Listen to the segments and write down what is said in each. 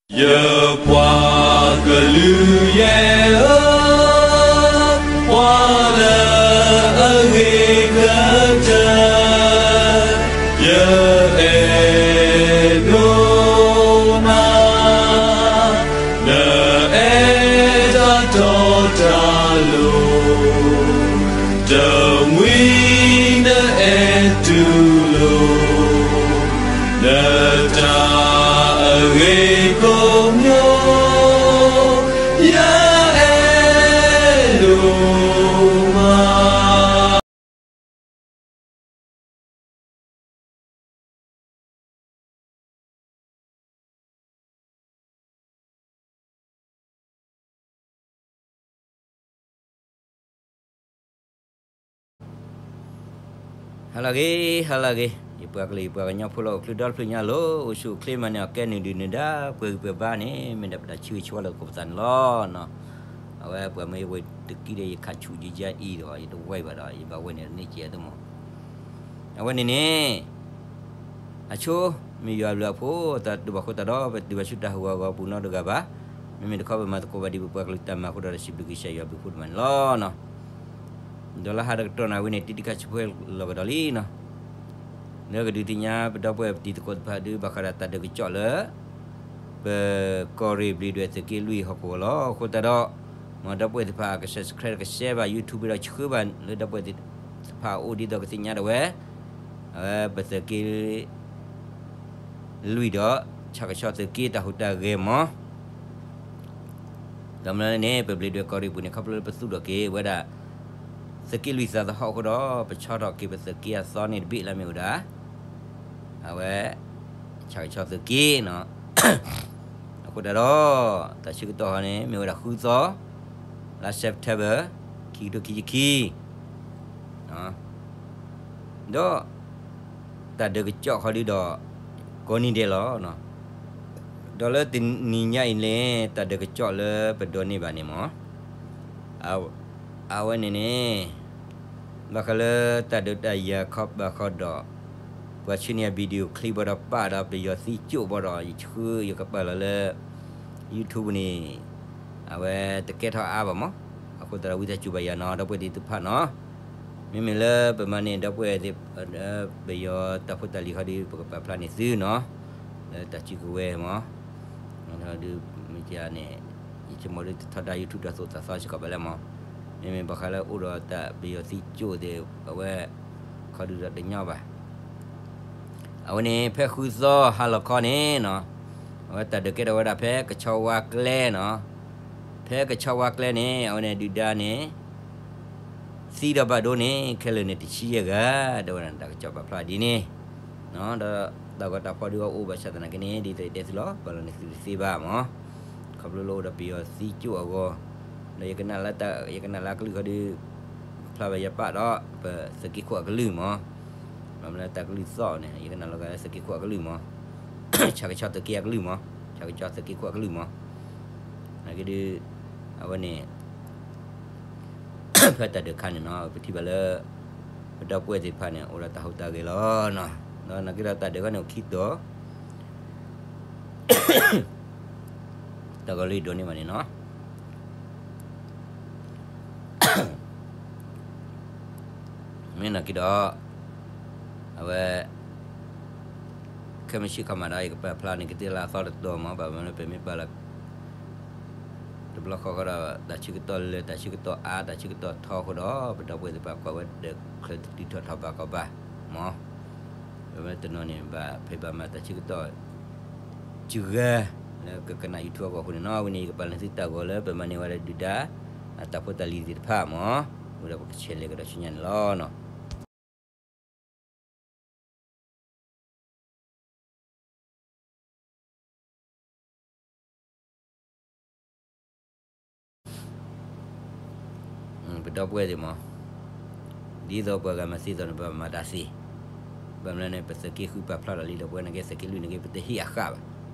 ယပှၤကလုာ်ယဲၢ်ဧၢ, ပှၤလၢအဂ့ၤကတၢၢ်, ယအဲၣ်ဒိးနၤ, နအဲၣ်တၢ်တီတၢ်လိၤ, တမှံၤနအဲၣ်တူၢ်လိာ် နတၢ်အဂ့ၤကိးမံၤ, ယအဲၣ်ဒိးမး. ဟါလၢအဂ့ၤ, ဟါလၢအဂ့ၤ, ယပှၤကလုာ် ယပှၤကညီဖိလၢအိၣ်ချုးဒီတဖျၢၣ်ညါလီၤ. အိၣ်ဆူၣ်အိၣ်ချ့ မၤန့ၢ်အီၣ်ကဲ နုာ်ဒုၣ်နုာ်ဒါ ပှဲၤဂံၢ်ပှဲၤဘါန့ၣ် မ့ၢ်ဒၣ်ပတၢ်ဆၢဂ့ၤဆၢဝါလၢသကိးပသးန့ၣ်လီၤ. အဝဲပှၤမ့ၢ်ဝဲတကံဒီး ယခးဆူၣ်ယယါအံၤဒီး ယတဝဲဘၣ်ဒီး ယဘၣ်ဝဲန့ၣ်န့ၢ်ကဲအသိးမး. အဝဲန့ၣ်န့ၣ် အဆိ မ့ၢ်ယွၤအဘျုးအဖှိၣ် တၢ်တူၢ်ဘၣ်ဃိသတးဒီး ပတုၤဘၣ်ဆူတၢ်ဟးဂီၤအဂီၢ် ပူၤနီတဂၤဘၣ်. မ့မ့ၢ်တခီ ပမၤသကိးဘၣ်ဒ်ပပှၤကလုာ်တၢ်မၤအဃိဒီး စံးဘျုးကစၢ်ယွၤဘျုးဖှိၣ်တမံၤန့ၣ်လီၤ. ဒီးလၢဟါတကတီၢ်န့ၣ် အဝဲန့ၣ် တံတံခါဆူၣ်ဖဲလီၤကဒီးလံနီၤ. လၢကဒုးသ့ၣ်ညါပဒီပုၢ်ဝဲၢ်ပတံၤသကိးတဖၣ်ဒုး ဘၣ်ဃးဒီးတၢ်ဒုးကစီၣ်လၢ ပကီၢ်ရ့ၣ်ဘျံးဒွဲၣ်သုးက့လွံၢ်ဟီၣ်ကဝီၤလီၤ. အဃိသတးဒီး မ်ဒီပုၢ်ဝဲၢ်သ့ၣ်တဖၣ် က subscribe က share ဘၣ် YouTube ဒီးဆှၢဘၣ်လၢဒီပုၢ်ဝဲၢ်သ့ၣ်တဖၣ်အအိၣ် ဒ်သိးကသ့ၣ်ညါဒၣ်ဝဲ အဝဲပသုးက့လွံၢ်ဒီး ဆၣ်ကဆီသုးက့တၢ်ဟူးတၢ်ဂဲၤမး. ဒီးမ့ၢ်လၢန့ၣ် ပဘျံးဒွဲၣ်ကီၢ်ရ့ၣ်ပူၤန့ၣ် ခီဖျိလၢပသူၣ်ထီၣ်က့ၤဝဲဒၣ် သုးက့လွံၢ်သးသဟီၣ်အဃိဒီး ပဆီထီၣ်က့ၤပသုးက့အသီန့ၣ်တဘ့ၣ်လၢမ့ၢ်ဝဲဒၣ် အဝဲ ဆၣ်ကဆီသုးက့နီၤ. အဃိသတးဒီး တၢ်ဆၢကတီၢ်ဟီန့ၣ် မ့ၢ်ဝဲဒၣ်ဃုသီ လါ September ခံကထိခံဆံခံ ဒီး တၢ်ဒုးကစီၣ်ခီဒုဒီး ကိးနံၤဒဲးလီၤ. ဒီးလၢတနံၤညါအံၤန့ၣ် တၢ်ဒုးကစီၣ်လၢပဒိးန့ၢ်ဘၣ်န့ၣ်မး အဝဲန့ၣ်န့ၣ် ဘၣ်ဃးလၢတၢ်ဒုးတၢ်ယၤခီဘၣ်ဃီဒီး ပှၤဆှၢန့ၢ်အ video clip ဘၣ်ဒီးပာ်ဒီးပယီၤသံကၠိၣ်ဘၣ်ဒီး ယဆှၢ ယကပာ်လီၤလၢ YouTube န့ၣ် အဝဲတကဲထီၣ်အါဘၣ်မး. အဃိသတးဒီးဝံသးစူၤဘၣ်ယၤနီၤ ဒီပုၢ်ဝဲၢ်သ့ၣ်တဖၣ်နီၤ. မ့မ့ၢ်လၢပမၤန့ၢ်ဒီပုၢ်ဝဲၢ်သ့ၣ် ပယီၤတၢ်ဖိတၢ်လံၤခီဒီး ပကပာ်ဖျါန့ၢ်သုနီၤ လၢတၢ်စုကဝဲၤမး. ဒုးမ့ၢ်န့ၣ် ယဆိကမိၣ်ဒုးတထီဒါ YouTube တၢ်သိၣ်တၢ်သီစ့ၢ်ကီးဘၣ်လၢမး. မ့မ့ၢ်ဘၣ်ဃးလၢအိၣ်ဒီးတၢ်ပယီၤသံကၠိၣ်သ့ၣ် အဝဲ ခီဒုဒီးတညီဘၣ်. အဝဲန့ၣ် ဖဲဃုသီဟါလီၤခီန့ၣ်နီၤ အဝဲတၢ်ဒုးကဲထီၣ်ဝဲဒၣ်ဖဲကဆီဝါကျဲနီၤ. ဖဲကဆီဝါကျဲန့ၣ် အဝဲန့ၣ်ဒုၣ်ဒါန့ၣ် သံဒီးဘၣ်ဒိန့ၣ် ခဲလၢာ်န့ၣ်တဆံယဲၢ်ဂၤ ဒီးဝဲဒၣ်တၢ်ကစီၣ်ပာ်ဖျါဒ်န့ၣ် ဒီးတၢ်ဂီၤတၢ်ဖီၣ်ဒုးအအိၣ်ဘၣ်ဆၣ်သနာ်က့န့ၣ် ဒ်သိးယတဲသုလီၤ ပာ်လီၤန့ၢ်သုတသ့ဘၣ်မး. ခီဖျိလၢအိၣ်ဒီးပယီၤသံကၠိၣ်အဂီၢ် ဒီးယကနၣ်လၢတၢ် ယကနၣ်လၢအကလုၢ်ခီဒုး ဖျါဘၣ်ယပာ်ဒီး ပသုးက့ခိၣ်အကလုၢ်မး. ဘၣ်မနုၤလၢတၢ်ကလုၢ်သီၣ်န့ၣ် ယကနၣ်လီၤဂာ်လၢသုးက့ခိၣ်အကလုၢ်မး. ဆၣ်ကဆီသုးက့အကလုၢ်မး. ဆၣ်ကဆီသုးက့ခိၣ်အကလုၢ်မး. နာ်က့ဒုး အဝဲန့ၣ် ဖဲတၢ်ဒုးခါန့ၣ်နီၤ ပထံၣ်ဘၣ်လၢ ပဒီပုၢ်ဝဲၢ်သ့ၣ်တဖၣ်န့ၣ် အိၣ်ဒီးတၢ်ဟူးတၢ်ဂဲၤလီၤနီၤ. ဒီးနာ်က့ဒီးတၢ်ဒုးခါန့ၣ်အိၣ်ခံတီၤ တၢ်ဂီၤလၢယဒိးန့ၢ်ဘၣ်န့ၣ်နီၤ. မ့ၢ်နာ်က့ဒီး အဝဲ ခဲမုၢ်ဆ့ၣ်ခီမးဒီး ယကပာ်ဖျါန့ၢ်ကသ့လၢအသီတတီၤမး ဘၣ်မနုၤလၢပမ့ၢ်ပာ်လီၤ တဘျီဃီဃီဒီး တၢ်ဆၢကတီၢ်လၢာ် တၢ်ဆၢကတီၢ်အါ တၢ်ဆၢကတီၢ်ထီအဃိဒီး ပဒီပုၢ်ဝဲၢ်သ့ၣ်တဖၣ်ကွၢ်ဝဲဒီး ချၢးတတုၤထီၣ်ထီၣ်ဘၣ်ကီးဘၣ်မး. ပမ့ၢ်တနီၤန့ၣ် ဘၣ်ဖံးဘၣ်မၤတၢ်ဆၢကတီၢ် စှၤဂၤ လၢကကနၣ် YouTube အဂီၢ်အဃိန့ၣ်နီၤ. အဝဲန့ၣ် ယကပာ်လီၤသုတၢ်ဂီၤလၢ ပမၤန့ၢ်ဝဲဒၣ်ဒုၣ်ဒါ အတၢ်ဖိတၢ်လံၤသ့ၣ်တဖၣ်မး ဝဲဒီးပကဆဲးလဲၤကဒီးဆူညါန့ၣ်လီၤနီၤ. ပဒီပုၢ်ဝဲၢ်သ့ၣ်မး, ဒ်သိးပှၤဂၤမၤသ့သိးန့ၣ် ပဘၣ်မၤတၢ်သ့. ဘၣ်မနုၤလဲၣ်န့ၣ် ပသုးက့ဃုပာ်ဖျါထီၣ်လံဒီး ပဝဲနာ်က့သုးက့လွံၢ်နာ်က့ ပတဟ့ၣ်အဃၣ်ဘၣ်,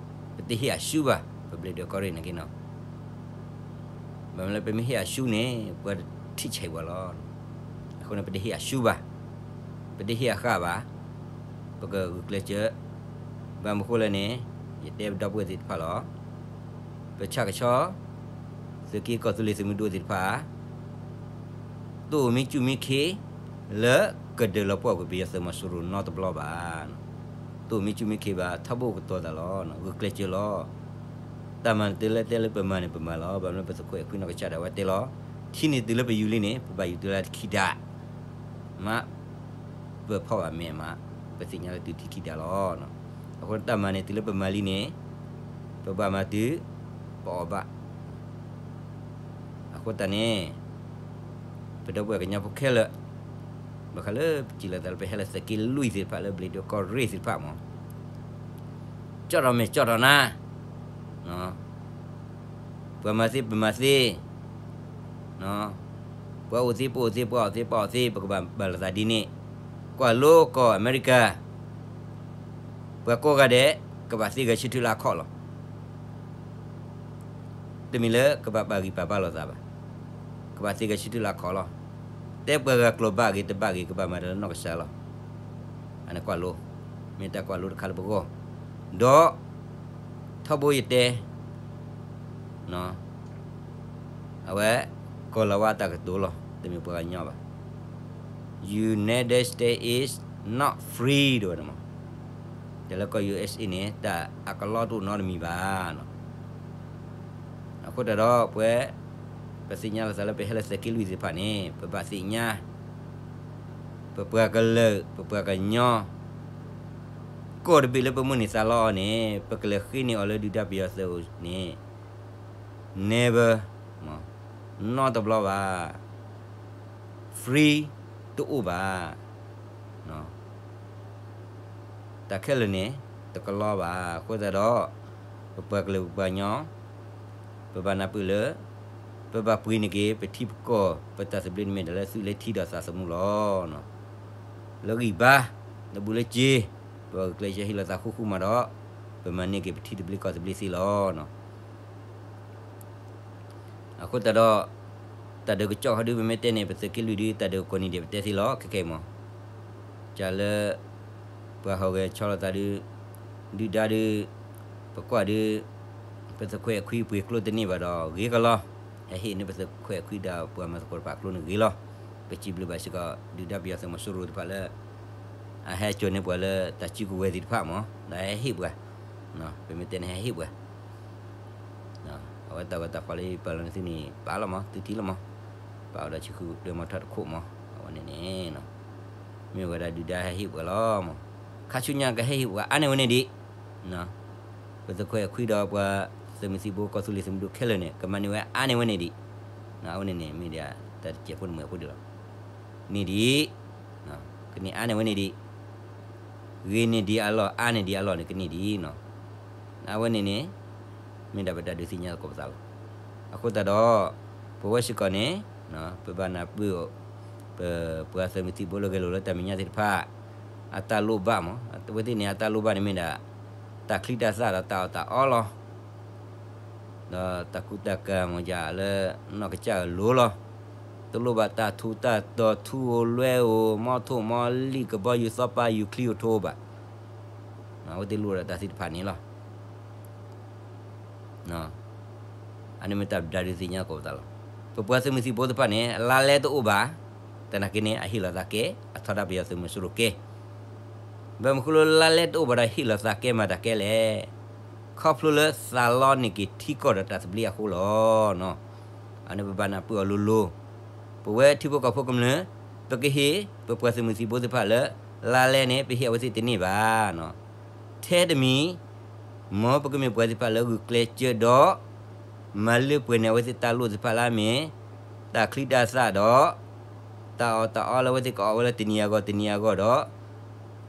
ပတဟ့ၣ်အရှုံးဘၣ်, ပဘျံးဒွဲၣ်ကီၢ်ရ့ၣ်နာ်က့နီၤ. ဘၣ်မနုၤလဲၣ် ပမ့ၢ်ဟ့ၣ်အရှုံးန့ၣ် ပှၤထံၣ်ဆံးပှၤလီၤ. အဃိန့ၣ် ပတဟ့ၣ်အရှုံးဘၣ်, ပတဟ့ၣ်အဃၣ်ဘၣ်, ပကဂုာ်ကျဲးစၢး. ဘၣ်မနုၤဃိလဲၣ်န့ၣ် ယတဲပဒီပုၢ်ဝဲၢ်သ့ၣ်တဖၣ်လီၤ. ပဆၣ်ကဆီ သုးက့ကီၢ်သူလ့ၤသုးမုၢ်ဒိၣ်သ့ၣ်တဖၣ် တအိၣ်မ့ၢ်ကၠူၣ်မ့ၢ်ခ့ လၢကဒုးလီၤပှီၢ်ကွံာ်ပယီၤသုးမီၤစိရိၤနီတဘျီဘၣ်. တအိၣ်မ့ၢ်ကၠူၣ်မ့ၢ်ခ့ဘၣ် ထီဘိကတီၤသးလီၤ, ဂုာ်ကျဲးစၢးလီၤ. တၢ်မၤနတုၤလၢတဲလၢပမၤန့ၣ် ပမၤလီၤ. ဘၣ်မနုၤပသုးခိၣ်အဲၣ်ခွံနီၢ်ကစၢ်ဒၣ်ဝဲတဲလီၤ, ထံန့ၣ်တုၤလၢပယူၤလံန့ၣ် ပဘၣ်ယူၤတုၤလၢခံဒး မး ပဖီၣ်ဘၣ်မဲာ်မး, ပသ့ၣ်ညါလၢတုၤထံခံဒးလီၤ. အဃိတၢ်မၤန့ၣ်တုၤလၢပမၤလံန့ၣ် ပဘၣ်မၤတုၤ ပအီၣ်ဘၣ်. အဃိသတးန့ၣ် ပဒီပုၢ်ဝဲၢ်ကညီဖိခဲလၢာ် ဘၣ်ဃးလၢပစံးလီၤသးလၢပဟဲလၢသုးက့လွံၢ်သ့ၣ်တဖၣ် လၢဘျံးဒိၣ်ကီၢ်ရ့ၣ်သ့ၣ်တဖၣ်မး ကၠီၣ်ထီၣ်မဲာ်ကၠီၣ်ထီၣ်နါ, ပှၤမၤသ့ပမၤသ့, ပှၤအိၣ်သ့ပအိၣ်သ့ ပှၤအီၣ်သ့ပှၤအီၣ်သ့ ပကဘၣ်ဘၣ်လိာ်သးဒ်န့ၣ်, ကွၢ်လိကီၢ်အမဲရကၤ ပှၤကိးဂၤဒဲး ကဘၣ်သ့ဂဲၤဆၢထၢၣ်လၢအခီၣ်လီၤ. တမ့ၢ်လၢကဘၣ်ပာ်ဂံၢ်ပာ်ဘါလိာ်သးဘၣ်, ကဘၣ်သ့ဂဲၤဆၢထၢၣ်လၢအခီၣ်လီၤ. တဲပှၤဂၤကျိာ်ဘၣ်ဂ့ၤတဘၣ်ဂ့ၤ ကဘၣ်မၤတၢ်လၢနီၢ်ကစၢ်လီၤ. အန့ၣ်ကွၢ်လိ, မ့ၢ်တၢ်ကွၢ်လိတခါလၢပဂီၢ်, ဒီး ထီဘိယတဲ အဝဲ ကီၤလၤဝါတၢ်ကတိၤလီၤ, တမ့ၢ်ပှၤကညီဘၣ်. United States is not free ဒ်ဝဲန့ၣ်မး, တဲလၢကီၢ် ယူႇအ့ၣ်အ့ၣ် န့ၣ် တၢ်အကလီတအိၣ်နီတမံၤဘၣ်နီၤ. အဃိတၢ်ဒီးပဝဲ ပသ့ၣ်ညါလီၤသးလၢပဟဲလၢသုးက့လွံၢ်သ့ၣ်တဖၣ်န့ၣ် ပဘၣ်သ့ၣ်ညါ ပပှၤကလုာ် ပပှၤကညီ ကီၢ်တဘ့ၣ်လၢပမုၢ်န့ၢ်သးလီအီၤန့ၣ် ပကလဲၤဃ့န့ၢ်အီၤလၢဒုၣ်ဒါပယီၤသုးန့ၣ် never နီတဘျီဘၣ် free တအိၣ်ဘၣ်. တၢ်ခဲလၢာ်န့ၣ် တကလီဘၣ်. အဃိသတးဒီး ပပှၤကလုာ်ပပှၤကညီ ပဘၣ်နၢ်ပၢၢ်လၢ ပဘၣ်ပှ့ၤန့ၢ်က့ၤ ပထံပကီၢ် ပတၢ်သဘျ့န့ၣ်မ့ၢ်ဒၣ်လၢသုးလၢထံဒီးသးသမူလီၤ. လၢဂံၢ်ဘါ လၢဘူးလၢစ့ ပဘၣ်ဂုာ်ကျဲးစၢးဟ့ၣ်လီၤသးဃူဃူမးဒီး ပမၤန့ၢ်က့ၤပထံသဘျ့ကီၢ်သဘျ့သ့လီၤ. အဃိသတးဒီး တၢ်ဒုးကစီၣ်ခီဒုးပမ့ၢ်တဲန့ၣ် ပသုးက့လွံၢ်ဒုး တၢ်ဒုးကိးနံၤဒဲးပတဲသ့လီၤ ခဲခဲအံၤမး. ကလၢ ပှၤဟီၣ်ဂဲၤဆီလီၤသးဒုး ဒုၣ်ဒါဒုး ပကွၢ်ဒုး ပသုးခွဲးအခွံပှ့ၤကျိတန့ၢ်ဘၣ်ဒီး ဂ့ၤကလီၤ. ဟဲဟ့ၣ်န့ၢ်ပသုးခွဲးအခွံဒီးပှၤမၤသကိးတဖၣ်ကျိန့ၣ်ဂ့ၤလီၤ. ပစံးဘျုးဘၣ်စ့ၢ်ကီး ဒုၣ်ဒါပယီၤသုးမီၤစိရိၤတဖၣ်လၢ အဟဲစိာ်န့ၢ်ပှၤလၢတၢ်စုကဝဲၤသ့ၣ်တဖၣ်မး ဒီးဟဲဟ့ၣ်ပှၤ ပမ့ၢ်တဲန့ၣ်ဟဲဟ့ၣ်ပှၤ အဝဲတၢ်ဂီၤတၢ်ဖီလၢယပာ်လီၤန့ၢ်သုန့ၣ် ပာ်လီၤမး သုထံၣ်လီၤမး, ပာ်အီၤဒီးဆံဃုဒၢမီထီၣ်တခိၣ်မး အဝဲန့ၣ်န့ၣ် မ့ၢ်ဝဲဒၣ်ဒုၣ်ဒါဟဲဟ့ၣ်ပှၤလီၤမး, ခါဆူညါကဟဲဟ့ၣ်ပှၤအါန့ၢ်ဝဲန့ၣ်ဒံး, ပသုးခွဲးအခွံဒီးပှၤသုးမုၢ်သံၣ်ဘိကီၢ်သူလ့ၤသုးမုၢ်ဒိၣ်ခဲလၢာ်န့ၣ် ကမၤန့ၢ်ဝဲအါန့ၢ်ဝဲန့ၣ်ဒံး, အဝဲန့ၣ်န့ၣ် မ့ၢ်ဒၣ်တၢ်တစဲးဖိတမှဲၤဖိဒံးလီၤ. န့ၣ်ဒံး ကန့ၢ်အါန့ၢ်ဝဲန့ၣ်ဒံး, ဂ့ၤန့ၢ်ဒံးအလီၢ် အါန့ၢ်ဒံးအလီၢ်န့ၣ် ကန့ၢ်ဒံးနီၤ. အဝဲန့ၣ်န့ၣ် မ့ၢ်ဒၣ်ပတၢ်ဒုးသ့ၣ်ညါသကိးပသးလီၤ. အဃိသတးဒီး ပဝဲစ့ၢ်ကီးန့ၣ် ပဘၣ်နၢ်ပၢၢ် ပပှၤသုးမုၢ်သံၣ်ဘိလၢဂဲၤလိာ်လၢတၢ်မဲာ်ညါသ့ၣ်တဖၣ် အတၢ်လိၣ်ဘၣ်မး, အဝဲသ့ၣ်န့ၣ် အတၢ်လိၣ်ဘၣ်န့ၣ်မ့ၢ်ဒၣ် တၢ်ချံတၢ်သၣ်ဒီးတၢ်အီၣ်တၢ်အီလီၤ. ဒီးတၢ်ကူတၢ်ကၤမ့ၢ်ယၤလၢ နီၢ်ကစၢ်အလိၤလီၤ. တလိၣ်ဘၣ်တၢ်ထူးတၢ်တီၤ ထူအိၣ်လွဲအိၣ် မီထိၣ်မီလံၣ် ကဘီယူၤသီပၤယူၤ ချံအိၣ်ထိဘၣ်. အဝဲသ့ၣ်လိၣ်ဒီးတၢ်သ့ၣ်တဖၣ်န့ၣ်လီၤ. အန့ၣ်မ့ၢ်တၢ်ဒုးသ့ၣ်ညါသကိးပသးလီၤ. ပပှၤသုးမုၢ်သံၣ်ဘိသ့ၣ်တဖၣ်န့ၣ် လါလဲတအိၣ်ဘၣ်, သနာ်က့န့ၣ် အဟ့ၣ်လီၤသးကဲ, အထီဒါပယီၤသုးမီၤစိရိၤကဲ. ဘၣ်မနုၤဃိလၢလါလဲတအိၣ်ဘၣ်ဒီးဟ့ၣ်လီၤသးကဲမၤတၢ်ကဲလဲၣ်. ခီဖျိလၢသးလီန့ၢ်က့ၤထံကီၢ်ဒီးတၢ်သဘျ့အဃိလီၤ. အန့ၣ်ပဘၣ်နၢ်ပၢၢ်အီၤလိၤလိၤ. ပဝဲထံဖိကီၢ်ဖိကမျၢၢ် ပကဟ့ၣ် ပပှၤသုးမုၢ်သံၣ်ဘိသ့ၣ်တဖၣ်လၢ လါလဲန့ၣ် ပဟ့ၣ်အဝဲသ့ၣ်တန့ၢ်ဘၣ်. ထဲတမံၤ မ်ပကမ့ၢ်ပှၤသ့ၣ်တဖၣ်လၢဂုာ်ကျဲးစၢးဒီး မၤလၢပှဲၤန့ၢ်အဝဲသ့ၣ်တၢ်လိၣ်သ့ၣ်တဖၣ်လၢအမ့ၢ် တၢ်ချံတၢ်သၣ်ဒီး တၢ်အီၣ်တၢ်အီလၢအဝဲသ့ၣ်ကအီၣ်ဝဲလၢတနံၤအဂီၢ်တနံၤအဂီၢ်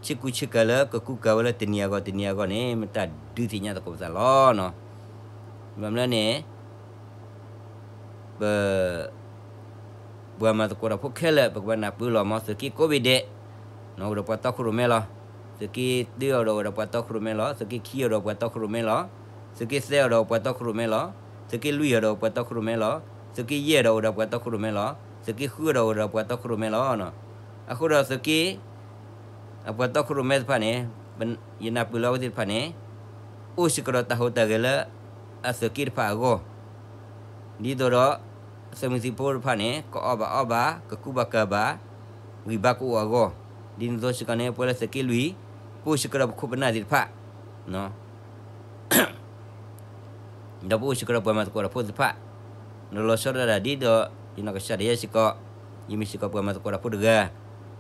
ဒီး ဆ့ကူဆ့ကၤလၢကကူကၤဝဲလၢတနံၤအဂီၢ်တနံၤအဂီၢ်န့ၣ် မ့ၢ်တၢ်ဒုးသ့ၣ်ညါသကိးပသးလီၤ. ဘၣ်မနုၤလဲၣ်န့ၣ် ပ ပှၤမၤသကိးတၢ်ဖိခဲလၢာ် ပကဘၣ်နၢ်ပၢၢ်လီၤမး သုးက့ကိးဘ့ၣ်ဒဲး အိၣ်ဒီးပှၤတီခိၣ်ရိၣ်မဲလီၤ. သုးက့တၢအီၤဒီးအိၣ်ဒီးပှၤတီခိၣ်ရိၣ်မဲလီၤ. သုးက့ခံအီၤဒီးပှၤတီခိၣ်ရိၣ်မဲလီၤ. သုးက့သၢအီၤဒီးပှၤတီခိၣ်ရိၣ်မဲလီၤ. သုးက့လွံၢ်အီၤဒီးပှၤတီခိၣ်ရိၣ်မဲလီၤ. သုးက့ယဲၢ်အီၤဒီးပှၤတီခိၣ်ရိၣ်မဲလီၤ. သုးက့ဃုအီၤဒီးအိၣ်ဒီးပှၤတီခိၣ်ရိၣ်မဲလီၤ. အဃိဒီးသုးက့ အပှၤတီခိၣ်ရိၣ်မဲသ့ၣ်တဖၣ်န့ၣ် ယနၢ်ပၢၢ်လၢအဝဲသ့ၣ်တဖၣ်န့ၣ် အိၣ်စ့ၢ်ကီးဒီးတၢ်ဟူးတၢ်ဂဲၤလၢ အသုးက့တဖၣ်အဂီၢ်, ဒ်သိးဒီး သုးမုၢ်သံၣ်ဖိတဖၣ်န့ၣ် ကအီၣ်ဘၣ်အီဘၣ် ကကူဘၣ်ကၤဘၣ် ဂံၢ်ဘါကအိၣ်အဂီၢ်, ဒ်န့ၣ်အသိးစ့ၢ်ကီးန့ၣ် ပဝဲလၢသုးက့လွံၢ် ပအိၣ်စ့ၢ်ကီးဒီးပခိၣ်ပနၢ်သ့ၣ်တဖၣ် ဒီးပအိၣ်စ့ၢ်ကီးဒီးပှၤမၤသကိးတၢ်ဖိသ့ၣ်တဖၣ်, ဒီးလီၤဆီဒၣ်တၢ်ဒ်ဒီး ယနီၢ်ကစၢ်ဒၣ်ယဲစ့ၢ်ကီး, ယမ့ၢ်စ့ၢ်ကီးပှၤမၤသကိးတၢ်ဖိတဂၤ,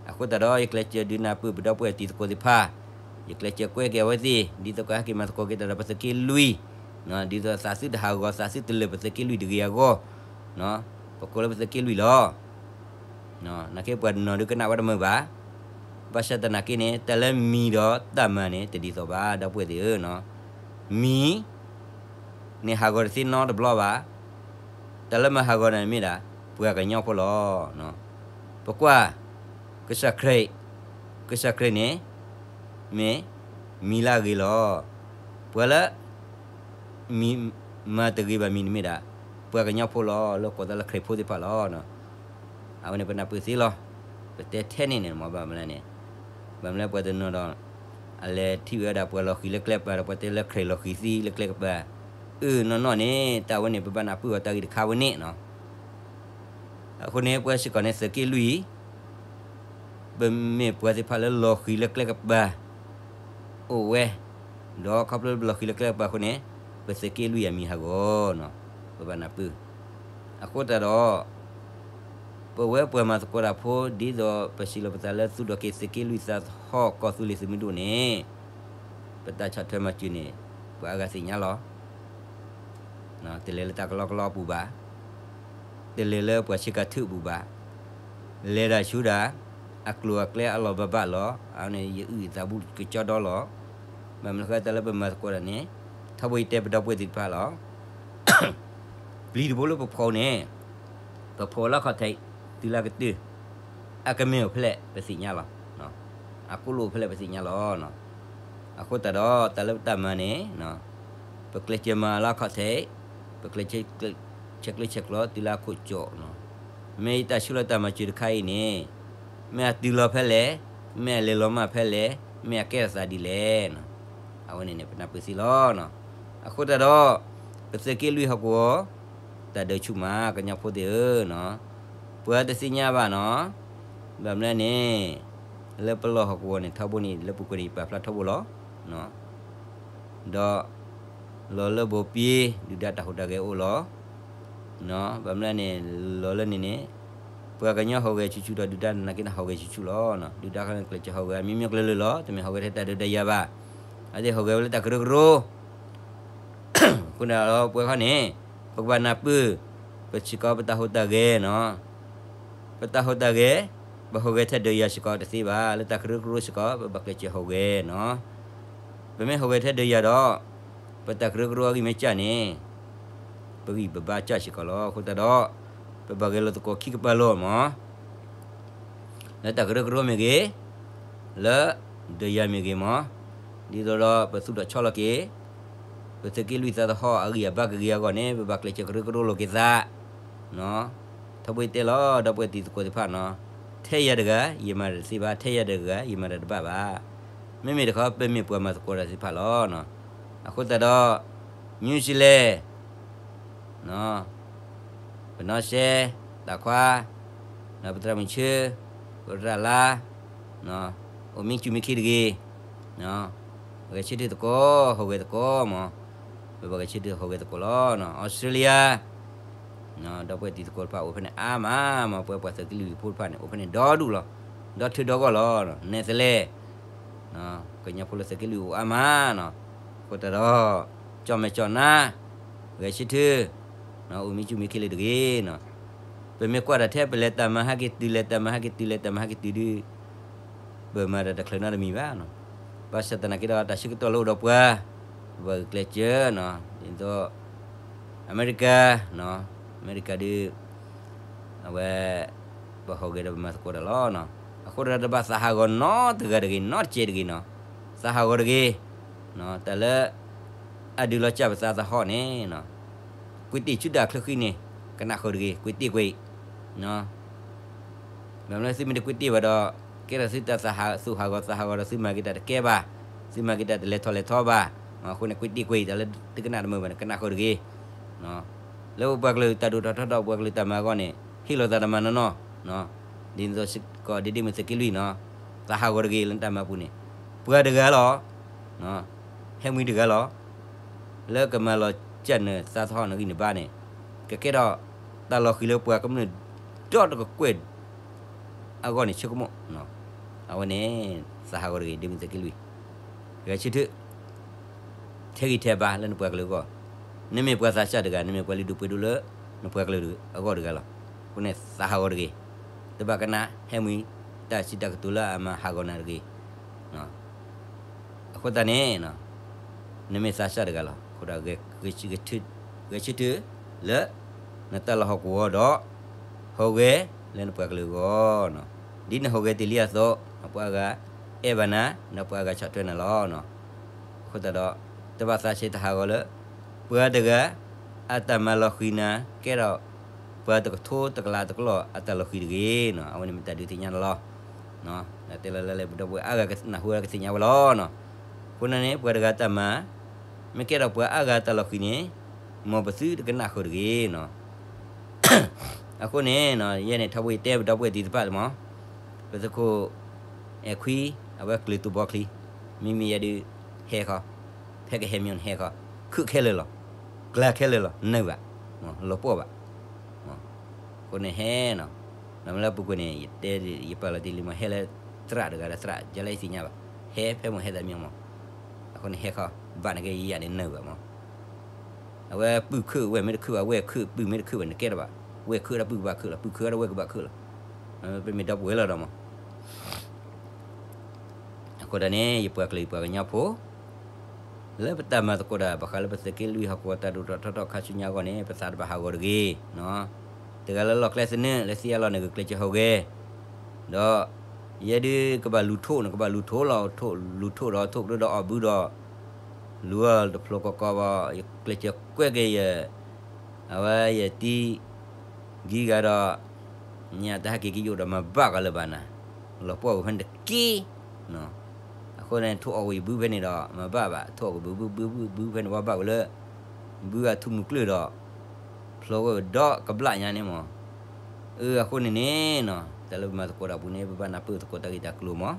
အဃိသတးဒီး ယကျဲးစၢးဒုးနၢ်ပၢၢ်ပဒီပုၢ်ဝဲၢ်တံၤသကိးသ့ၣ်တဖၣ်, ယကျဲးစၢးကွဲက့ၤအဝဲသ့ၣ် ဒ်သိးကဟဲက့ၤမၤသကိးက့ၤတၢ်ဒီးပသုးက့လွံၢ်, ဒ်သိးသးသုတဟးဂီၤ သးသုတလၢာ်ပသုးက့လွံၢ်တဂ့ၤအဂီၢ်, ပကိးလၢပသုးက့လွံၢ်လီၤ. နာ်က့ပှၤတနီၤဒုးကနၣ်ဝဲတမုာ်ဘၣ်, ဘၣ်ဆၣ်သနာ်က့န့ၣ် တၢ်လၢမံၤဒီးတၢ်မၤန့ၣ် တဒ်သိးဘၣ် ဒီပုၢ်ဝဲၢ်သ့ၣ်ဧၢ, မံၤ န့ၣ်ဟးဂီၤတသ့နီတဘျီဘၣ်, တၢ်လၢမၤဟးဂီၤန့ၣ်မ့ၢ်ဒၣ် ပှၤကညီဖိလီၤ. ပကွၢ် ကစၢ်ခရံာ်, ကစၢ်ခရံာ်န့ၣ် မ့ၢ်မံၤလၢအဂ့ၤလီၤ. ပှၤလၢ မံၤ မၤတဂ့ၤဘၣ်မံၤန့ၣ်မ့ၢ်ဒၣ် ပှၤကညီဖိလီၤ လၢကိးသးလၢခရံာ်ဖိသ့ၣ်တဖၣ်လီၤ. အဝဲန့ၣ်ပနၢ်ပၢၢ်သ့လီၤ. ပတဲထဲန့ၣ်န့ၣ်မ့ၢ်ဘၣ်မနုၤလဲၣ်န့ၣ်, ဘၣ်မနုၤလဲၣ်ပှၤတနီၤဒီး အလဲၤထံၣ်ဝဲဒၣ်ပှၤလီၤဃံၤလၢကျဲကပၤဒီး ပှၤတဲလၢခရံာ်လီၤဃံၤသံလၢကျဲကပၤ, အၢ နီၢ်နီၢ်န့ၣ် တၢ်ဝဲန့ၣ် ပဘၣ်နၢ်ပၢၢ်အီၤတၢ်ဂ့ၢ်တခါဝဲန့ၣ်နီၤ. အဃိန့ၣ် ပဝဲစ့ၢ်ကီးန့ၣ် သုးက့လွံၢ် ပမ့ၢ်ပှၤသ့ၣ်တဖၣ်လၢလီၤဃံၤလၢကျဲကပၤ အိၣ်ဝဲ, ဒီးခီဖျိလၢပလီၤဃံၤလၢကျဲကပၤအဃိန့ၣ် ပသုးက့လွံၢ်အမံၤဟးဂီၤနီၤ, ပဘၣ်နၢ်ပၢၢ်. အဃိသတးဒီး ပဝဲပှၤမၤသကိးတၢ်ဖိ ဒ်သိးပစံးလီၤပသးလၢသူၣ်ထီၣ်က့ၤသုးက့လွံၢ်သးသဟီၣ် ကီၢ်သူလ့ၤသုးမုၢ်ဒိၣ်န့ၣ် ပတၢ်ဆီၣ်ထွဲမၤစၢၤန့ၣ် ပှၤအါဂၤသ့ၣ်ညါလီၤ. တလဲၤလၢတၢ်ကလီကလီအပူၤဘၣ်, တလဲၤလၢပှၤဆ့ကၤထၢၣ်အပူၤဘၣ်, လဲၤတၢ်ဆူဒၣ် အကျိၤအကျဲအလီၢ်ဘၣ်ဘၣ်လီၤ. အန့ၣ်ယအုၣ်ယသးဘူးကကၠီဒီလီၤ. ဘၣ်မနုၤဃိတၢ်လၢပမၤသကိးတၢ်န့ၣ် ထီဘိယတဲပဒီပုၢ်ဝဲၢ်သ့ၣ်တဖၣ်လီၤ. ပျံၤတဘိလၢပဖီန့ၣ် ပဖီလၢခီၣ်ထံး တုၤလၢကတၢၢ် အကမ့ၢ်အိၣ်ဖဲလဲၣ်ပသ့ၣ်ညါလီၤ. အကိၣ်လိၣ်ဖဲလဲၣ်ပသ့ၣ်ညါလီၤ. အဃိသတးဒီး တၢ်လၢပတၢ်မၤန့ၣ် ပကျဲးစၢးမၤလၢခီၣ်ထံး, ပကျဲးဆဲးကျိးဆဲးကျိးတုၤလၢအခိၣ်ကၠီၣ်, မ့ၢ်ယတၢ်ဆှၢလီၤတၢ်မၤစၢၤတခါအံၤန့ၣ် မ့ၢ်အတုၤလီၤဖဲလဲၣ်, မ့ၢ်အလဲၤလီၤမၢ်ဖဲလဲၣ်, မ့ၢ်အကဲထီၣ်သးဒ်လဲၣ်. အဝဲန့ၣ်န့ၣ် ပနၢ်ပၢၢ်သ့လီၤ. အဃိသတးဒီး ပသုးက့လွံၢ်ဟီၣ်ကဝီၤ တၢ်ဒုးဆူၣ်မး ကညီဖိသ့ၣ်ဧၢ, ပှၤတသ့ၣ်ညါဘၣ်နီၤ. ဘၣ်မနုၤလဲၣ်န့ၣ် လၢပလီၢ်ဟီၣ်ကဝီၤန့ၣ် ထီဘိန့ၣ် လၢပူၤကွံာ်န့ၣ် ယပာ်ဖျါထီဘိလီၤ. ဒီး လီၤလၢဘိးပ့ၤ ဒုၣ်ဒါတၢ်ဟူးတၢ်ဂဲၤအိၣ်လီၤ. ဘၣ်မနုၤလဲၣ်န့ၣ် လီၤလၢန့ၣ်န့ၣ် ပှၤကညီဟူးဂဲၤဆူၣ်ဆူၣ်ဒီး ဒုၣ်ဒါနာ်က့န့ၣ် ဟူးဂဲၤဆူၣ်ဆူၣ်လီၤ. ဒုၣ်ဒါခီန့ၣ် ကျဲးစၢးဟူးဂဲၤအမျိုးမျိုးကျဲၤလၢာ်လီၤ. တမ့ၢ်ဟူးဂဲၤထဲတၢ်ဒုးတၢ်ယၤဘၣ်. အဝဲသ့ၣ်ဟူးဂဲၤဝဲလၢတၢ်ကရၢကရိ အဃိန့ၣ်ဒီးပဝဲခီန့ၣ် ပကဘၣ်နၢ်ပၢၢ် ပစ့ၢ်ကီးပတၢ်ဟူးတၢ်ဂဲၤနီၤ. ပတၢ်ဟူးတၢ်ဂဲၤ ပဟူးဂဲၤထဲဒုးယၤစ့ၢ်ကီးတသ့ဘၣ်. လၢတၢ်ကရၢကရိစ့ၢ်ကီး ပဘၣ်ကျဲးစၢးဟူးဂဲၤနီၤ. ပမ့ၢ်ဟူးဂဲၤထဲဒုးယၤဒီး ပတၢ်ကရၢကရိအဂံၢ်မ့ၢ်စၢ်န့ၣ် ပဂံၢ်ပဘါစၢ်စ့ၢ်ကီးလီၤ. အဃိသတးဒီး ပဘၣ်ဂဲၤလိာ်သကိးခံကပၤလိာ်မး လၢတၢ်ကရၢကရိမ့ၢ်ဂ့ၤ, လၢဒုးယၤမ့ၢ်ဂ့ၤမး, ဒ်သိးဒီးပသူၣ်ထီၣ်ဆီလီၤက့ၤ ပသုးက့လွံၢ်သးသဟီၣ်အဂံၢ်အဘါကဂ့ၤအဂီၢ်န့ၣ် ပဘၣ်ကျဲးစၢးကရၢကရိလိာ်က့ၤသး ထီဘိယတဲလီၤ ဒီပုၢ်ဝဲၢ်တံၤသကိးသ့ၣ်တဖၣ်နီၤ, ထဲယၤတဂၤ ယမၤတၢ်တသ့ဘၣ်, ထဲယၤတဂၤ ယမၤတၢ်တဘၣ်ဘၣ်. မ့မ့ၢ်တခီ ပမ့ၢ်ပှၤမၤသကိးတၢ်သ့ၣ်တဖၣ်လီၤ. အဃိသတးဒီး New Zealand ပနီၢ်စဲ, တၢ်ခွါ, ပသရၣ်မုၣ်ဆၢ, ပရၣ်လါ, အိၣ်မံစူၣ်မံခ့တဂ့ၤ, ဂဲၤဆၢထၢၣ်သကိး, ဟူးဂဲၤသကိးမး, ပဘၣ်ဂဲၤဆၢထၢၣ်ဟူးဂဲၤသကိးလီၤ. Australia ဒီပုၢ်ဝဲၢ်တံၤသကိးတဖၣ်အိၣ်ဖဲန့ၣ်အါမးမး, ပဝဲပှၤသုးက့လွံၢ်ဖိတဖၣ်န့ၣ် အိၣ်ဖဲန့ၣ်ဒီဒူၣ်လီၤ. ဒီထၢဒီဂီၢ်လီၤ. Netherlands ကညီဖိလၢသုးက့လွံၢ်အိၣ်အါမးနီၤ. အဃိသတးဒီး ကၠီၣ်မဲာ်ကၠီၣ်နါ, ဂဲၤဆၢထၢၣ်, အိၣ်မံစူၣ်မံခ့လၢာ်တဂ့ၤနီၤ. ပမ့ၢ်ကွၢ်တၢ်ထဲ ပလဲၤတၢ်မၤဟဲက့ၤတုၤ လဲၤတၢ်မၤဟဲက့ၤတုၤ လဲၤတၢ်မၤဟဲက့ၤတုၤဒီး ပမၤတၢ်တချုးနီတမံၤဘၣ်နီၤ. ဘၣ်ဆၣ်သနာ်က့ဒီး တၢ်ဆၢကတီၢ်လၢအိၣ်ဒီးပှၤ ပဘၣ်ဂုာ်ကျဲးစၢးနီၤ. ဒ်သိး အမဲရကၤ, အမဲရကၤဒီး အဝဲ ပဟူးဂဲၤဒီးပမၤသကိးတၢ်လီၤ. အဃိဒီးတဘၣ်သးဟးဂီၤနီတဂၤတဂ့ၤ နီတစဲးတဂ့ၤနီၤ. သးဟးဂီၤတဂ့ၤ. တၢ်လၢ အဒုးလီၤစၢ်ပသးသဟီၣ်န့ၣ် ကွ့တ့ၢ်ဆူဒၣ်ချၢဃံန့ၣ် ကနၣ်ဃုာ်တဂ့ၤ ကွ့တ့ၢ်ကွ့ၢ် ဘၣ်မနုၤသုမ့ၢ်တကွ့တ့ၢ်ဘၣ်ဒီး ကဲထီၣ်သုတၢ်သးဟး သူၣ်ဟးဂီၤသးဟးဂီၤဒီး သုမၤက့ၤတၢ်တကဲဘၣ်, သုမၤက့ၤတၢ်တလဲၤထီၣ်လဲၤထီဘၣ်, အဃိန့ၣ် ကွ့တံၢ်ကွ့အံၤ တၢ်လၢသုကနၣ်တမုာ်ဘၣ်န့ၣ် ကနၣ်ဃုာ်တဂ့ၤ. လၢပပှၤကလုာ်တၢ်ဒိၣ်ထီၣ်ထီထီၣ် ပပှၤကလုာ်တၢ်မၤအဂီၢ်န့ၣ် ဟ့ၣ်လီၤသးတမၤနီၢ်နီၢ်, ဒ်သိးစ့ၢ်ကီးဒ့ဒ့မုၢ်သုးက့လွံၢ်နီၤ, သးဟးဂီၤတဂ့ၤလၢနတၢ်မၤပူၤန့ၣ်, ပှၤတဂၤလီၤ, ဟဲမှံတဂၤလီၤ, လၢကမၤလီၤစၢ်နၢၤသးသဟီၣ်နဂံၢ်နဘါန့ၣ်, ကကဲထီၣ်တၢ်လီၤဃံၤလၢပှၤကမျၢၢ်ဒီတကကွဲၢ် အဂီၢ်န့ၣ် ဆိကမိၣ်, အဝဲန့ၣ် သးဟးဂီၤတဂ့ၤ ဒ့မုၢ်သုးက့လွံၢ်, ဂဲၤဆၢထၢၣ်, ထဲးဂံၢ်ထဲးဘါလၢနပှၤကလုာ်အဂီၢ်, နမ့ၢ်ပှၤသးစၢ်တဂၤ နမ့ၢ်ပှၤလုၢ်ဒိၣ်ပှ့ၤဒိၣ်လၢ နပှၤကလုာ်အဂီၢ်တဂၤလီၤ. အဃိန့ၣ် သးဟးဂီၤတဂ့ၤ, တဘၣ်ကနၣ် ဟဲမှံ တၢ်စံးတၢ်ကတိၤလၢအမၤဟးဂီၤနၤတဂ့ၤ. အဃိသတးန့ၣ် နမ့ၢ်သးစၢ်တဂၤလီၤ. အဃိဒီး ဂဲၤဆၢထၢၣ်လၢ နတၢ်လီၢ်ဟီၣ်ကဝီၤဒီး ဟူးဂဲၤလၢနပှၤကလုာ်အဂီၢ်, ဒ်နဟူးဂဲၤတ့ၢ်လံအသိး ပှၤအါဂၤအဲၣ်ဘၣ်နၤ ဒီးပှၤအါဂၤဆီၣ်ထွဲနၤလီၤ. အဃိသတးဒီး တဘၣ်သးဆဲးသးဟးဂီၤလၢ ပှၤတဂၤ အတၢ်မၤလီၤဃံၤနၤ ကဲထီၣ် ပှၤတကထိတကလးတကလီၢ်အတၢ်လီၤဃံၤတဂ့ၤ. အဝဲန့ၣ်မ့ၢ်တၢ်ဒုးသ့ၣ်ညါနၤလီၤ. တဲလၢလၢပဒီပုၢ်ဝဲၢ်အါဂၤကနၢ်ဟူကသ့ၣ်ညါဝဲလီၤ. အဃိန့ၣ်န့ၣ် ပှၤတဂၤတၢ်မၤ မ့ၢ်ကဲထီၣ်ပှၤအါဂၤတၢ်လီၤဃံၤန့ၣ် မ်ပသုတကနၣ်ဃုာ်တဂ့ၤ. အဃိန့ၣ် ယဲန့ၣ် ထီဘိယတဲပဒီပုၢ်ဝဲၢ်သ့ၣ်တဖၣ်လၢမး, ပသုးခိၣ်အဲၣ်ခွံ အဝဲကျၢၤသူၣ်ဘီချံ, မ့မ့ၢ်ယဲဒုး ဟဲခီ, ဖဲကဟဲမ့ၢ်န့ၣ်ဟဲခီ, ခုးခဲလၢာ်လီၤ, ကျါခဲလၢာ်လီၤ, နၢၤဘၣ်, လီၤပှီၢ်ဘၣ်. အဃိန့ၣ်ဟဲနီၤ, နမ့ၢ်လၢပူၤကွံာ်န့ၣ် ယတဲ ယပာ်လီၤတ့ၢ်လံမး ဟဲလၢသရၣ်တဂၤဒီးသရၣ် ယလၢယသ့ၣ်ညါဘၣ်, ဟဲဖဲမ့ၢ်ဟဲသးမံမး, အဃိန့ၣ်ဟဲခီ, ဘၣ်နကဲယယၤန့ၣ်နၢၤဘၣ်မး အဝဲပုၢ်ခုးဝဲၢ်မ့ၢ်တခုးဘၣ် ဝဲၢ်ခုးပုၢ်မ့ၢ်တခုးဘၣ်န့ၣ်ကဲထီၣ်ဘၣ်, ဝဲၢ်ခုးဒီးပုၢ်ကဘၣ်ခုးလီၤ ပုၢ်ခုးဒီးဝဲၢ်ကဘၣ်ခုးလီၤ, ပမ့ၢ်ဒီပုၢ်ဝဲၢ်လီၤဒီးမး, အဃိဒ်န့ၣ် ယပှၤကလုာ်ယပှၤကညီဖိ လၢပတၢ်မၤသကိးတၢ် ဘၣ်ဃးလၢပသုးက့လွံၢ်ဟီၣ်ကဝီၤတၢ်ဒိၣ်ထီၣ်ထီထီၣ်ခါဆူညါအဂီၢ်န့ၣ် ပသးတဘၣ်ဟးဂီၤတဂ့ၤ, တဂၤလၢလီၢ်ကျဲသနၢၣ် လၢသ့ၣ်ညါလီၤန့ၣ် ဂုာ်ကျဲးစၢးဟူးဂဲၤ, ဒီး ယဲဒုးကဘၣ်လူၤထိၣ်န့ၣ် ကဘၣ်လူၤထိၣ်လီၤ, လူၤထိၣ်ဒီးထိၣ်ကရၢဒီးအီၣ်ဘုဒီး လူၤအီၣ်တဖျိကီကီဘၣ် ယကျဲးစၢးကွဲက့ၤယ အဝဲယတံၤ ဂံၤဂၤဒီး ညၣ်တဟဲက့ၤကယိၣ်ဒီးမၤဘၣ်ကီးလၢၤဘၣ်နၤ, လီၤပှီၢ်ဝဲဖဲန့ၣ်တက့ၢ်, အဃိန့ၣ် ထိၣ်အီၣ်က့ၤယဘုဖဲန့ၣ်ဒီး မၤဘၣ်ဘၣ် ထိၣ်အီၣ်က့ၤဘုဘုဘုဘုဘုဖဲန့ၣ် ဝဲဘၣ်ဝဲလၢ ဘုအထူၣ်မုၢ်ကျၢၢ်ဒီး ဖျိဝဲဒီးကဘျၣ်ညါန့ၣ်မး, အအဃိန့ၣ်န့ၣ် တၢ်လၢပမၤသကိးတၢ်ပူၤန့ၣ် ပဘၣ်နၢ်ပၢၢ်သကိးတၢ်ဂ့ၢ်တၢ်ကျိၤမး,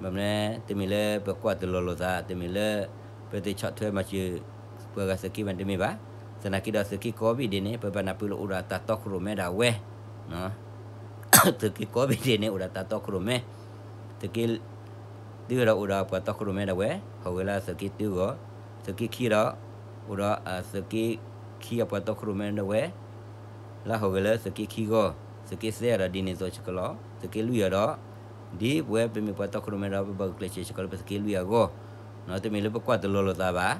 ဘၣ်မနုၤလဲၣ် တမ့ၢ်လၢပကွၢ်တလီၤလိာ်သး တမ့ၢ်လၢ ပတဆီၣ်ထွဲမၤစၢၤ ပှၤဂၤသုးက့ဘၣ်တမ့ၢ်ဘၣ်, သနာ်က့ဒီးသုးက့ကိးဘ့ၣ်ဒဲးန့ၣ် ပဘၣ်နၢ်ပၢၢ်လၢအိၣ်ဒီးတၢ်တီခိၣ်ရိၣ်မဲဒၣ်ဝဲ သုးက့ကိးဘ့ၣ်ဒဲးန့ၣ် အိၣ်ဒီးတၢ်တီခိၣ်ရိၣ်မဲ, သုးက့ တုၤဒီးအိၣ်ဒီးပှၤတီခိၣ်ရိၣ်မဲဒၣ်ဝဲ, ဟူးဂဲၤလၢသုးက့တၢဂီၢ်, သုးက့ခံဒီး အိၣ်ဒီးသုးက့ခံအပှၤတီခိၣ်ရိၣ်မဲဒၣ်ဝဲ, လၢဟူးဂဲၤလၢသုးက့ခံဂီၢ်, သုးက့သၢဒီးဒ်န့ၣ်အသိးစ့ၢ်ကီးလီၤ, သုးက့လွံၢ်အံၤဒီး ဒ်ပဝဲပမ့ၢ်ပှၤတီခိၣ်ရိၣ်မဲဒီး ပဘၣ်ဂုာ်ကျဲးစၢးစ့ၢ်ကီးလၢပသုးက့လွံၢ်အဂီၢ်, တမ့ၢ်လၢပကွၢ်တလီၤလိာ်သးဘၣ်,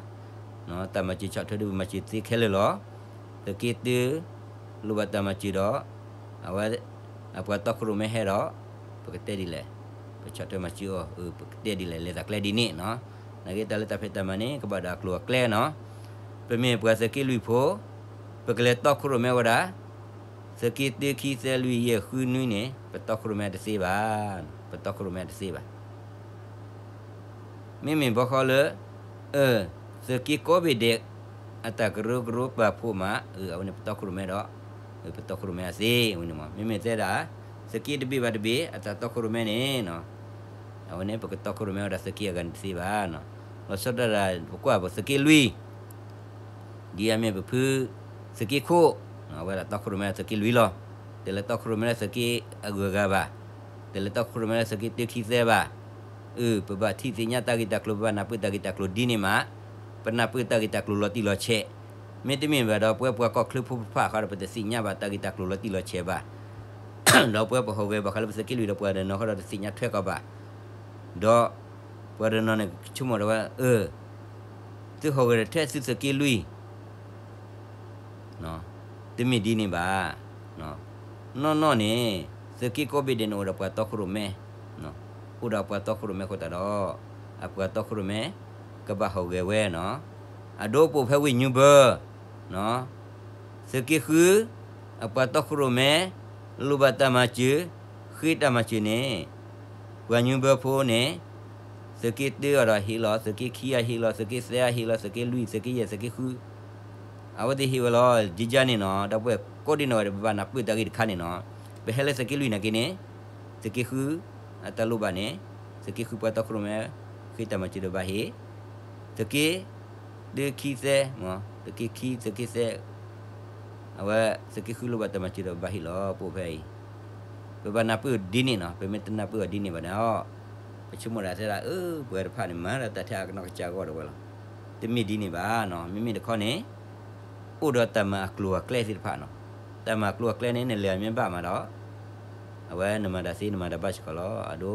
တၢ်မၤစၢၤဆီၣ်ထွဲဒ်ပမၤစၢၤသ့ခဲလၢာ်လီၤ, သုးက့တၢ လိၣ်ဘၣ်တၢ်မၤစၢၤဒီး အဝဲ အပှၤတီခိၣ်ရိၣ်မဲဟဲဒီး ပကတဲဒ်လဲၣ်, ပဆီၣ်ထွဲမၤစၢၤအီၤ, ပကတဲဒ်လဲၣ် လဲၤသးကျဲဒ်န့ၣ်နီၤ, နာ်က့တၢ်လၢတၢ်ဖံးတၢ်မၤန့ၣ် ကဘၣ်ဒီးအကျိၤအကျဲနီၤ, ပမ့ၢ်ပှၤသုးက့လွံၢ်ဖိ, ပကလဲၤတီခိၣ်ရိၣ်မဲဝဲဒၣ်, သုးက့တၢ ခံ သၢ လွံၢ် ယဲၢ် ဃု နွံန့ၣ် ပတီခိၣ်ရိၣ်မဲတသ့ဘၣ်, ပတီခိၣ်ရိၣ်မဲတသ့ဘၣ် မ့မ့ၢ်ဘီဃီလၢ အ သုးက့ကိးဘ့ၣ်ဒဲး အတၢ်ကရၢကရိပာ်ဖှိၣ်မး အ အဝဲန့ၣ်ပတီခိၣ်ရိၣ်မဲဒီး ပတီခိၣ်ရိၣ်မဲအသ့ အဝဲန့ၣ်မ့ၢ် မ့မ့ၢ်သဲဒၣ် သုးက့တဘ့ၣ်ဘၣ်တဘ့ၣ် အတၢ်တီခိၣ်ရိၣ်မဲန့ၣ် အဝဲန့ၣ် ပကတီခိၣ်ရိၣ်မဲဝဲဒၣ်သုးက့အဂၤန့ၣ်တသ့ဘၣ်. လီၤဆီဒၣ်တၢ် ပကွၢ်ပသုးက့လွံၢ် ဒ်အမ့ၢ်ပဖု သုးက့ခိၣ် အဝဲဒၣ်တီခိၣ်ရိၣ်မဲသုးက့လွံၢ်လီၤ. တလဲၤတီခိၣ်ရိၣ်မဲလၢသုးက့အဂုၤအဂၤဘၣ်. တလဲၤတီခိၣ်ရိၣ်မဲလၢသုးက့တၢ ခံ သၢဘၣ်. အ ပဘၣ်ထံၣ်သ့ၣ်ညါတၢ်ဂ့ၢ်တၢ်ကျိၤ ပဘၣ်နၢ်ပၢၢ်တၢ်ဂ့ၢ်တၢ်ကျိၤဒ်န့ၣ်မး ပနၢ်ပၢၢ်တၢ်ဂ့ၢ်တၢ်ကျိၤလီၤတံၢ်လီၤဆဲး. မ့တမ့ၢ်ဘၣ်ဒီး ပဝဲပှၤကီၢ်ချၢဖိတဖၣ်ဃီဒီး ပတသ့ၣ်ညါဘၣ်တၢ်ဂ့ၢ်တၢ်ကျိၤလီၤတံၢ်လီၤဆဲးဘၣ်. ဒီးပဝဲပဟူးဂဲၤဘၣ်ဃးလၢပသုးက့လွံၢ်ဒီးပှၤတနီၤဃီဒီးတသ့ၣ်ညါထွဲကီးဘၣ်. ဒီးပှၤတနီၤန့ၣ်ကဆိကမိၣ်ဒီးဝဲ အ သုဟူးဂဲၤထဲသုသုးက့လွံၢ် တမ့ၢ်ဒ်န့ၣ်ဘၣ်. နီၢ်နီၢ်န့ၣ် သုးက့ကိးဘ့ၣ်ဒဲးန့ၣ် အိၣ်ဒီးပှၤတီခိၣ်ရိၣ်မဲ, အိၣ်ဒီးပှၤတီခိၣ်ရိၣ်မဲအဃိသတးဒီး အပှၤတီခိၣ်ရိၣ်မဲ ကဘၣ်ဟူးဂဲၤဝဲနီၤ. အဒိပိာ်ဖဲဝ့ၢ်ညူဘၢ သုးက့ဃု အပှၤတီခိၣ်ရိၣ်မဲ လိၣ်ဘၣ်တၢ်မၤစၢၤ, ဃ့တၢ်မၤစၢၤန့ၣ် ပှၤညူဘၢဖိန့ၣ် သ သုးက့တၢအဒီးဟ့ၣ်လီၤ, သုးက့ခံအဟ့ၣ်လီၤ, သုးက့သၢအဟ့ၣ်လီၤ, သုးက့လွံၢ်, သုးက့ယဲၢ်, သုးက့ဃု, အဝဲသ့ၣ်ဟ့ၣ်ဝဲလီၤ. ယကန့ၣ်နီၤ, ဒီပုၢ်ဝဲၢ်ကိးဒ်နီၢ်ဂၤဒဲး ပဘၣ်နၢ်ပၢၢ်တၢ်ဂ့ၢ်တခါန့ၣ်နီၤ, ပဟဲလၢသုးက့လွံၢ်နာ်က့န့ၣ်, သုးက့ဃု အတၢ်လိၣ်ဘၣ်န့ၣ်, သုးက့ဃုပှၤတီခိၣ်ရိၣ်မဲ ဃ့တၢ်မၤစၢၤဒီးဘၣ်ဟ့ၣ်, သုးက့ တၢ ခံ သၢ, သုးက့ခံ သုးက့သၢ, အဝဲသုးက့ဃုလိၣ်ဘၣ်တၢ်မၤစၢၤဒီးဘၣ်ဟ့ၣ်လီၤ ပအိၣ်ဖဲအံၤ, ပဘၣ်နၢ်ပၢၢ်ဒ်န့ၣ်နီၤ, ပမ့ၢ်တနၢ်ပၢၢ်အီၤဒ်န့ၣ်ဘၣ်န့ၣ်, ပဆိကမိၣ်ဒၣ်သ့ဒၣ် အၢ ပဝဲတဖၣ်န့ၣ် မၤဒၣ်တၢ်ထဲအကနီၢ်ကစၢ်အဂီၢ်ဒီးဝဲလီၤ. တမ့ၢ်ဒ်န့ၣ်ဘၣ်နီၤ, မ့မ့ၢ်တခီန့ၣ် အိၣ်ဒီးတၢ်မၤအကျိၤအကျဲသ့ၣ်တဖၣ်နီၤ, တၢ်မၤအကျိၤအကျဲန့ၣ် နလဲၤမ့ၢ်ဘၣ်မးဒီး, အဝဲနမၤတၢ်သ့ နမၤတၢ်ဘၣ်စ့ၢ်ကီးလီၤ. အဒိ,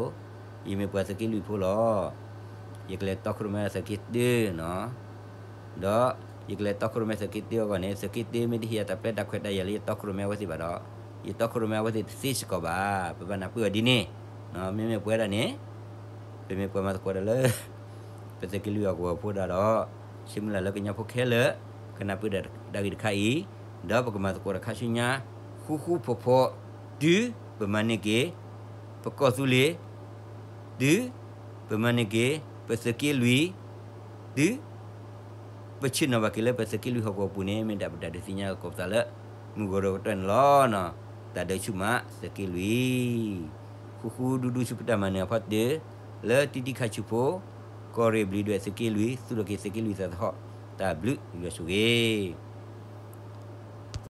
ယမ့ၢ်ပှၤသုးက့လွံၢ်ဖိလီၤ. ယကလဲၤတီခိၣ်ရိၣ်မဲသုးက့တၢနီၤ, ဒီးယကလဲၤတီခိၣ်ရိၣ်မဲသုးက့တၢအဂီၢ်န့ၣ်, သုးက့တၢမ့ၢ်တဟ့ၣ်ယၤတၢ်ပျဲတၢ်ခွဲးတၢ်ယာ်လၢယတီခိၣ်ရိၣ်မဲအဝဲသ့ၣ်ဘၣ်ဒီး, ယတီခိၣ်ရိၣ်မဲအဝဲသ့ၣ်တသ့စ့ၢ်ကီးဘၣ်. ပဘၣ်နၢ်ပၢၢ်အီၤဒ်န့ၣ်, မ့မ့ၢ်ပဝဲဒၣ်န့ၣ်, ပမ့ၢ်ပှၤမၤသကိးတၢ်လၢ ပသုးက့လွံၢ်ဟီၣ်ကဝီၤဖိဒၣ်ဒီး, ဆၢမုၢ်လၢ်လၢကညီဖိခဲလၢာ် ကနၢ်ပၢၢ်တၢ်ဂ့ၢ်တခါအံၤ, ဒီးပကမၤသကိးတၢ်ခါဆူညါ ဃူဃူဖိးဖိး, တုၤပမၤန့ၢ်က့ၤ ပကီၢ်သူလ့ၤ, တုၤပမၤန့ၢ်က့ၤ ပသုးက့လွံၢ်, တုၤ ပဆ့ၣ်နီၤဘၣ်က့ၤလၢပသုးက့လွံၢ်ဟီၣ်ကဝီၤပူၤန့ၣ် မ့ၢ်ဒၣ်ပတၢ်ဒုးသ့ၣ်ညါကီးပသးလၢ မုၢ်ဂီၤဒီးကတၢၢ်န့ၣ်လီၤ. တၢ်ဒုးဆူၣ်မးသုးက့လွံၢ်, ဃူဃူဒူဒူဆူပတၢ်မၤနၢၤအဖီတၢၢ်, လၢတံတံခါဆူဖိ, ကီၢ်ရ့ၣ်ဘျုးဒွဲၣ်သုးက့လွံၢ်, သူၣ်ထီၣ်က့ၤသုးက့လွံၢ်သးသဟီၣ်, တၢ်ဘျုးယွၤဆိၣ်ဂ့ၤ